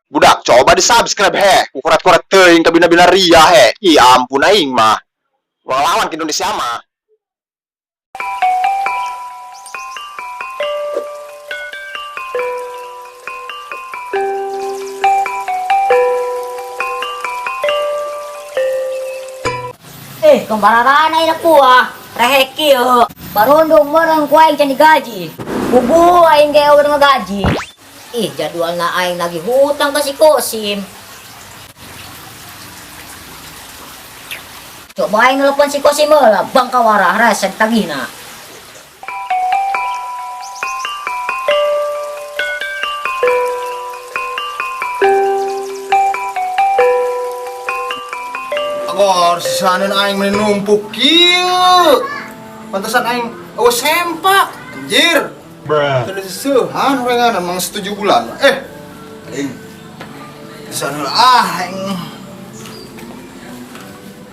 Budak, coba di subscribe he. Kukurat-kurat teuing kabina-bina ria he. Ih, ampun aing mah. Urang lawan ke Indonesia mah. Eh, kembararana ina kuah. Rehek kieu. Barundung mereng ku aing can digaji. Bubu aing ge eueuh ngagaji. Ih, jadwalna aing nagih hutang ka si Kosim. Coba aing nelpon si Kosim heula, bangkawara rese tagihna. Agor sisaneun aing meni numpuk kieu. Pantesan aing eueuh sempak. Anjir. Teu seuhan horengan emang 7 bulan. Eh. Aing. Sisaneun ah aing.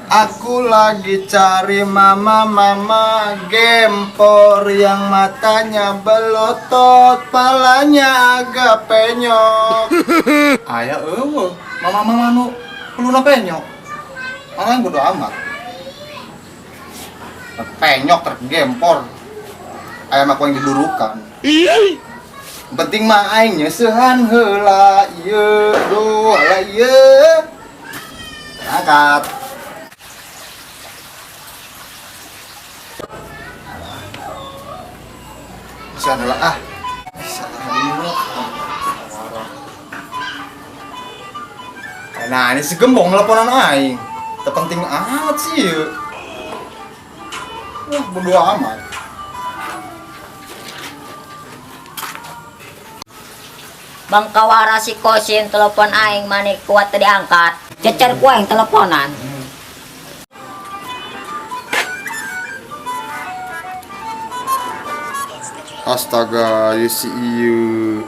Aku lagi cari mama-mama gempor yang matanya belotot, palanya agak penyok. Aya eueuh, mama-mama nu huluna penyok. Orang bodo amat. Penyok tergempor. Ayam aku yang didurukan. Penting mah aing nyeusehan heula ieu, duh heula ieu. Angkat. Nyeusehan heula ah. Nah, ini si gembong nelponan aing. Terpenting amat sih ieu. Wah, bodo amat. Bangkawara si Kosim telepon aing mani kuat teu diangkat. Cecer ku aing teleponan. Astaga, ieu si ieu.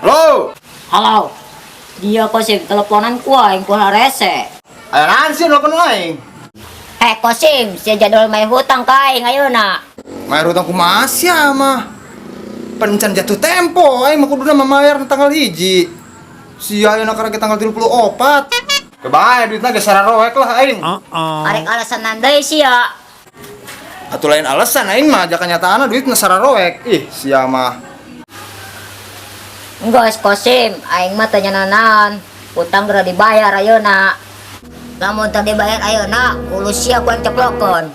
Halo. Halo. Dia Kosim teleponan ku aing ku rese. Aya naon sih nelpon aing? Eh Kosim, sia jadwal main hutang ka aing ayeuna. Mayar hutang kumaha sia mah? Pencan jatuh tempo, aing mah kuduna mamayar tanggal 1. Sia ayeuna karek tanggal 34. Kebae duitna geus sararoek lah aing. Arek alasan deui sia. Atuh lain alasan aing mah jaka nyataana duitna sararoek. Ih, sia mah. Enggeus Kosim, aing mah teu nyananan. Hutang geura dibayar ayeuna. Lamun teu dibayar ayeuna, hulu sia ku aing ceplokeun.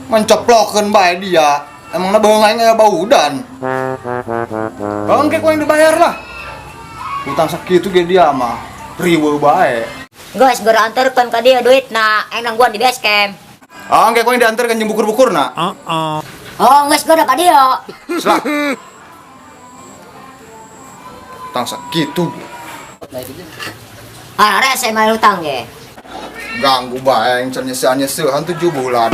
Mencoplokeun bae dia. Emangna beuheung aing aya baudan. Engke ku aing dibayar lah. Hutang sakitu ge dia mah. Riweuh bae. Geus geura anterkeun ka dia duitna, aing nangguan di base camp. Ah, engke ku aing dianterkeun jeung bukur-bukurna. Oh, geus geura ka dia. Lah. Hutang sakitu. Ah, rese mah hutang ge. Ganggu bae aing can nyeusehan-nyeusehan 7 bulan.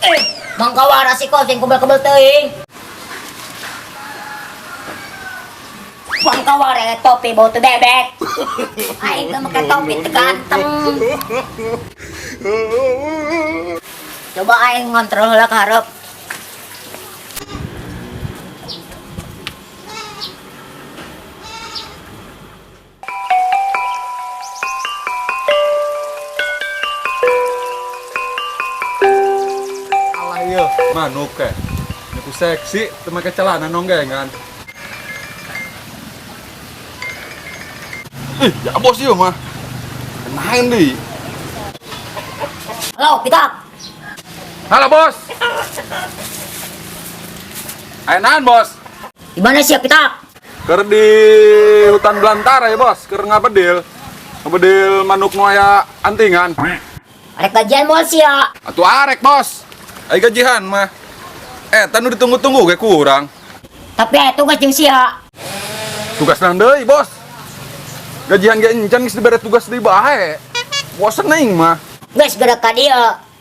Eh, mangkawara si Kosim kebel-kebel teuing. Bangkawara topi bau teu bebek. Aing teu make topi teu ganteng. Coba aing ngontrol heula ka hareup. Alah ieu, manuk ke. Niku seksi teu make celana nonggengan. Ih, ya bos ieu mah. Kenain deui. Halo, Pitak. Halo, bos. Aya naon, bos? Di mana sih, Pitak? Keur di hutan belantara ya, bos. Keur ngabedil. Ngabedil manuk nu aya antingan. Arek gajian moal sia. Atuh arek, bos. Ai gajian mah. Tanu ditunggu-tunggu ge kurang. Tapi aya tugas jeung sia. Tugas naon deui, bos? Gajian ge encan geus dibere tugas deui bae. Bosen aing mah. Geus geura ka dieu,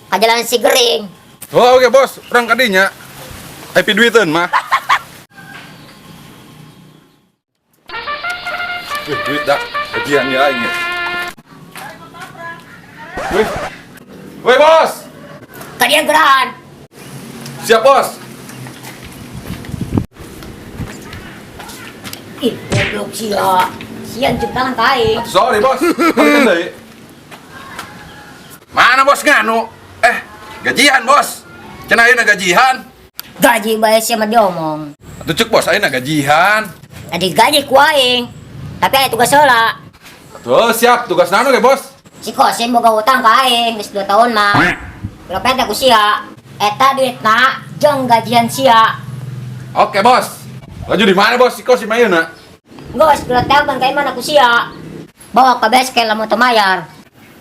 ka jalan si Gering. Oh, oke, bos. Urang ka dinya. Ai piduiteun mah. Wih, duit dah. Gajian ya aing ya. Wih. Wih, bos. Kadieu gerahan. Siap, bos. Ih, goblok sia. Sia jeung tangan ka aing. Sorry, bos. Balikan deui. Mana bos nganu? Eh, gajian, bos. Cenah ayeuna gajian. Gaji bae sia mah diomong. Atuh cek bos ayeuna gajian. Tadi gaji ku aing. Tapi aya tugas heula. Tuh, siap. Tugas naon ge, bos? Si Kosim boga hutang ka aing geus 2 tahun mah. Berapa ku sia? Eta duitna jeung gajian sia. Oke, bos. Laju di mana, bos? Si Kosim ayeuna. Geus geura telepon ka imah ku sia. Bawa ka base camp lamun teu mayar.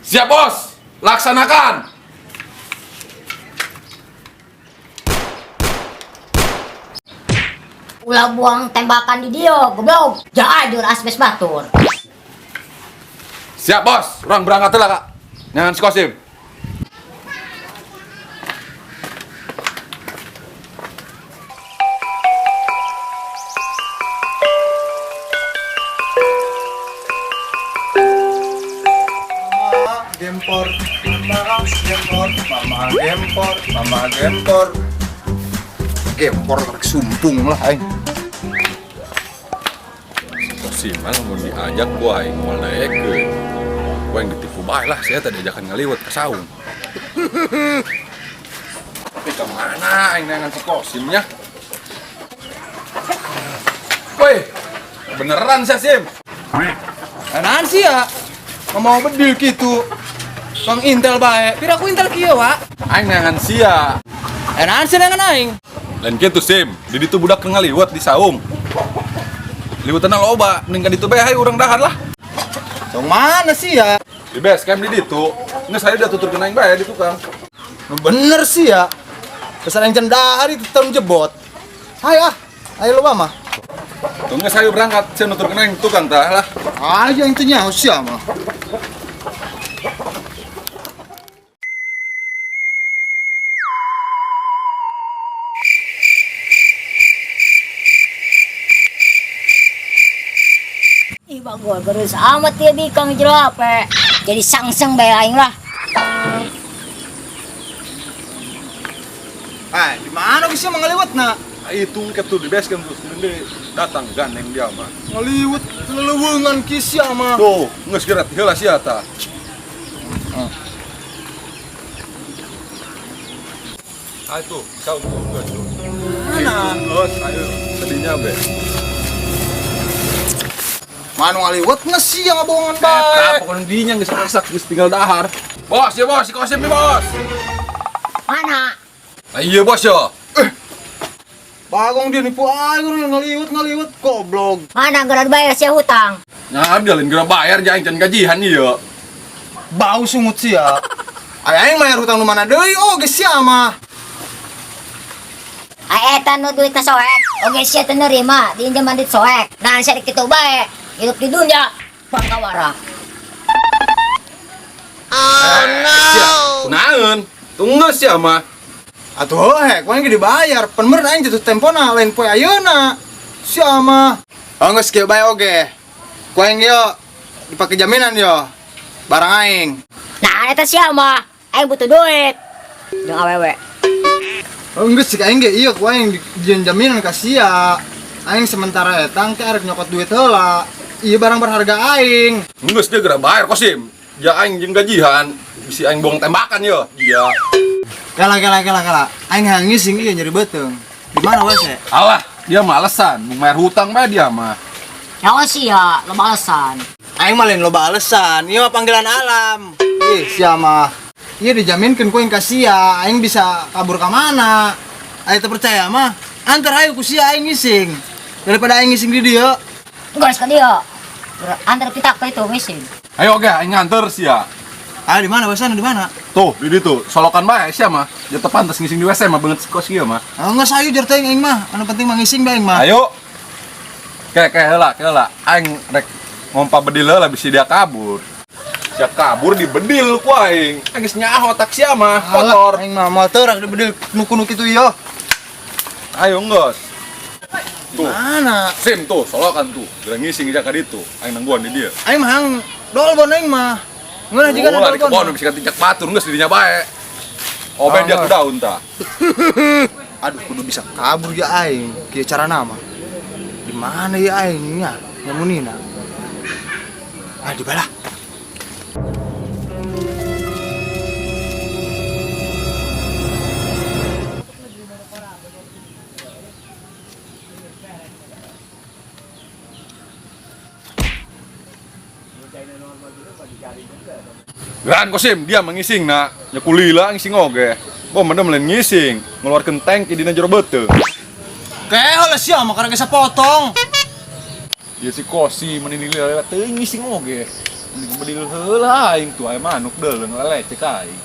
Siap, bos. Laksanakan. Ulah buang tembakan di dia, goblok. Jaajur asbes batur. Siap, bos. Urang berangkat lah, Kak. Nyangan si Kosim. Mama gempor, mama gempor, mama gempor, mama gempor. Gempor rek sumpung lah aing. Kosim mah lamun diajak ku aing moal daekeun. Ku aing ditipu bae lah, saya tadi ajakan ngaliwet ke saung. Tapi ke mana aing neangan si Kosimnya? Woi, beneran sih Sim. Apaan sih ya? Ngomong bedil gitu. Bang Intel bae. Pira aku Intel kieu, Wak. Aing neangan sia. Apaan sih neangan aing? Lain kitu Sim, di ditu budak keur ngaliwet di saung. Liwetanna loba, mending ka ditu bae hayu urang dahar lah. Song mana sih ya? Di base camp di ditu. Geus hayu da tuturkeun aing bae di tukang. Nu bener sih ya. Pesan yang cendahar itu term jebot. Ayo ah, ayo lu mah. Tuh geus hayu berangkat, sia nuturkeun aing tukang tah lah. Ayo yang itu nyaho sia mah. Ih, bagol geus amat ya bikang jero HP. Jadi sangseng bae aing lah. Ah, di mana bisa ngaliwet na? Ah, itu ke tuh di base camp tuh, gede datang gandeng dia mah. Ngaliwet lelewungan kisah mah. Tuh, geus geura heula sia tah. Ah itu, saung tuh geus tuh. Mana? Geus, ayo tadinya be. Mana ngaliwet nggak sih yang ngabohongan Eta bae. pokoknya dinya geus asak geus tinggal dahar. Bos, ya bos, si Kosim nih bos. Mana? Ah, iya bos ya. Bagong dia nipu aing ngaliwet ngaliwet goblok. Mana geura bayar sia hutang? Nah, dia lain geura bayar ja aing can gajian ieu. Bau sungut sih ya. Ay, aing bayar hutang nu mana deui? Oh, geus sia mah. Ai eta nu duitna soek. Oge sia teu nerima, diinjeman duit soek. Nah, sia kitu bae. Hidup di dunia bangkawara. Oh no. Sia, kunaon? Tunggu sia mah. Atuh heh, ku aing ge dibayar. Pen meureun aing jatuh tempona lain poe ayeuna. Sia mah. Oh, geus kieu bae oge. Ku aing yo dipake jaminan yo. Barang aing. Nah, eta sia mah. Aing butuh duit. Jeung awewe. Oh, geus cik aing ge ieu ku aing dijieun jaminan ka sia. Aing sementara eta engke arek nyokot duit heula. Ieu barang berharga aing. Geus dia geura bayar Kosim. Ja aing jeung gajian, bisi aing bohong tembakan yo. Iya. Kala kala kala kala. Aing hayang ngising ieu nyeri beuteung. Di mana WC? Alah, dia malesan, mau bayar hutang bae dia mah. Nyawa sia, lo balesan. Aing mah lain loba alasan, ieu mah panggilan alam. Ih, sia mah. Ieu dijaminkeun ku aing ka sia, aing bisa kabur ka mana? Aing teu percaya mah, antar ayo ku sia aing ngising. Daripada aing ngising di dieu. Geus ka dieu. Antar kita ke itu ngising. Ayo oke, aing nganter sia. Ah, di mana WC di mana? Tuh, di ditu, solokan bae sia mah. Dia teu pantes ngising di WC mah beungeut kos ieu mah. Ah, geus ayo jer teuing aing mah. Anu penting mah ngising bae aing mah. Ayo. Kayak kayak heula, kayak heula. Aing rek ngompa bedil heula bisi dia kabur. Dia kabur di bedil ku aing. Aing geus nyaho tak sia mah, kotor. Aing mah moal teu rak dibedil nu-nu kitu ieu. Ayo geus. Tuh. Mana? Sim tuh, solokan tuh. Geura ngising ka ditu. Aing nangguan di dia. Aing mah hang dolbon aing mah. Ngeunah jiga Oh, lari dolbon. kebon bisa tincak batur geus di dinya bae. Oben dia Ah. ku daun tah. Aduh, kudu bisa kabur ya aing. Kieu carana mah. Di mana ya aing nya? Nyamunina. Ah, di balah. Geran Kosim, dia mengising nak. Nya kulila ngising oge. Bom mendem lain ngising, ngeluarkeun tangki dina jero beuteung. Keho lah sia mah karena geus potong. Dia si Kosim meni lila teu ngising oge. Mending bedil heula aing tuh aya manuk deuleu ngalelecek aing.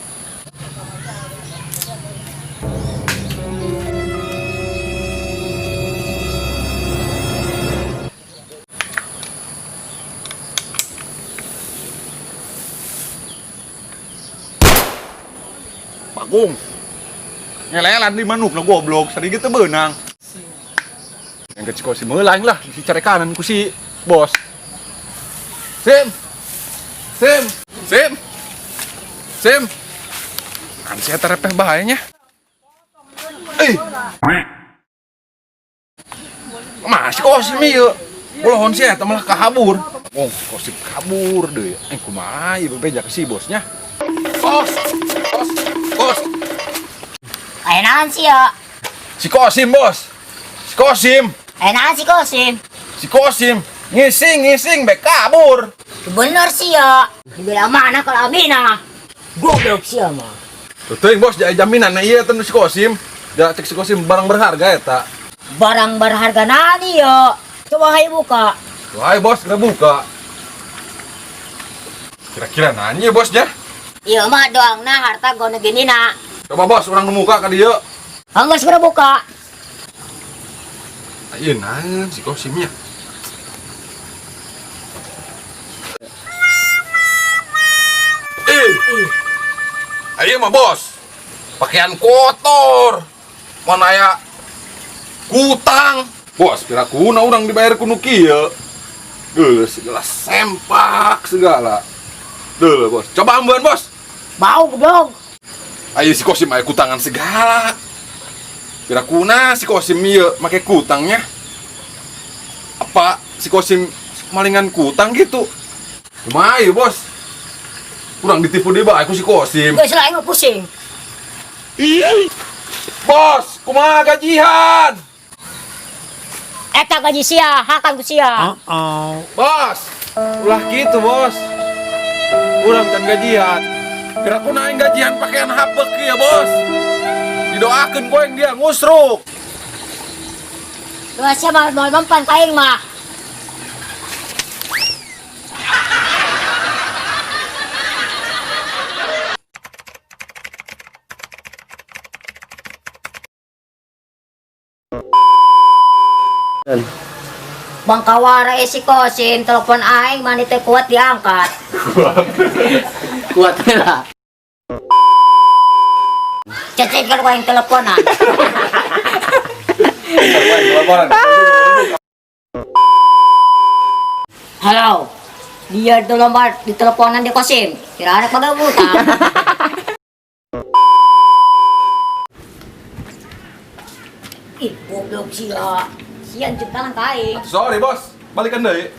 Bagong. Ngelelan di manuk na goblok, sering gitu beunang. Yang kecil Kosim heula aing lah, si carekanan ku si bos. Sim. Sim. Sim. Sim. Kan saya terepeh bahayanya. Eh. Masih Kosim ieu. Ulah sih eta malah kabur. Oh, Kosim kabur deh. Eh kumaha ieu bebeja ke si bosnya. Bos. Bos. Bos. Aya naon sia? Si Kosim, bos. Si Kosim. Aya naon si Kosim? Si Kosim ngising ngising bek kabur. Bener sia. Dibilang mana kalau Amina? Goblok sia mah. Tuh teuing bos jaya jaminan nah iya tentu si Kosim. Ja cek si Kosim barang berharga eta. Barang berharga nani yo. Coba hayu buka. Wah, bos, kita buka. Kira-kira nanya bosnya. Iya mah doang nah harta gono gini na. Coba bos, orang ngemuka ka dieu. Angga segera buka. Iya nanya si Kosimnya. Eh, ayo mah bos, pakaian kotor, mana aya kutang. Bos, kira kuna orang dibayar kuno kieu. Geus segala sempak segala. Duh, bos. Coba ambuan, bos. Bau goblok. Ayo si Kosim aya kutangan segala. Kira kuna si Kosim ieu make kutangnya. Apa si Kosim malingan kutang gitu? Kumaha ieu, bos? Kurang ditipu deui bae ku si Kosim. Geus lah aing mah pusing. Bos, kumaha gajian? Eta gaji sia, hakan ku sia. Bos, ulah gitu, bos. Urang can gajian. Kira kuna aing gajian pakaian hapek ya, bos. Didoakeun ku aing dia ngusruk. Doa sia mah moal mempan ka aing mah. Bangkawara si Kosim, telepon aing mani teh kuat diangkat. Kuat lah. Cecet kan aing teleponan. Halo. Dia lomba di teleponan di Kosim. Kira anak pagabutan. Ih, goblok sia. Sian jeung ka aing. Sorry, bos. Balikan deui.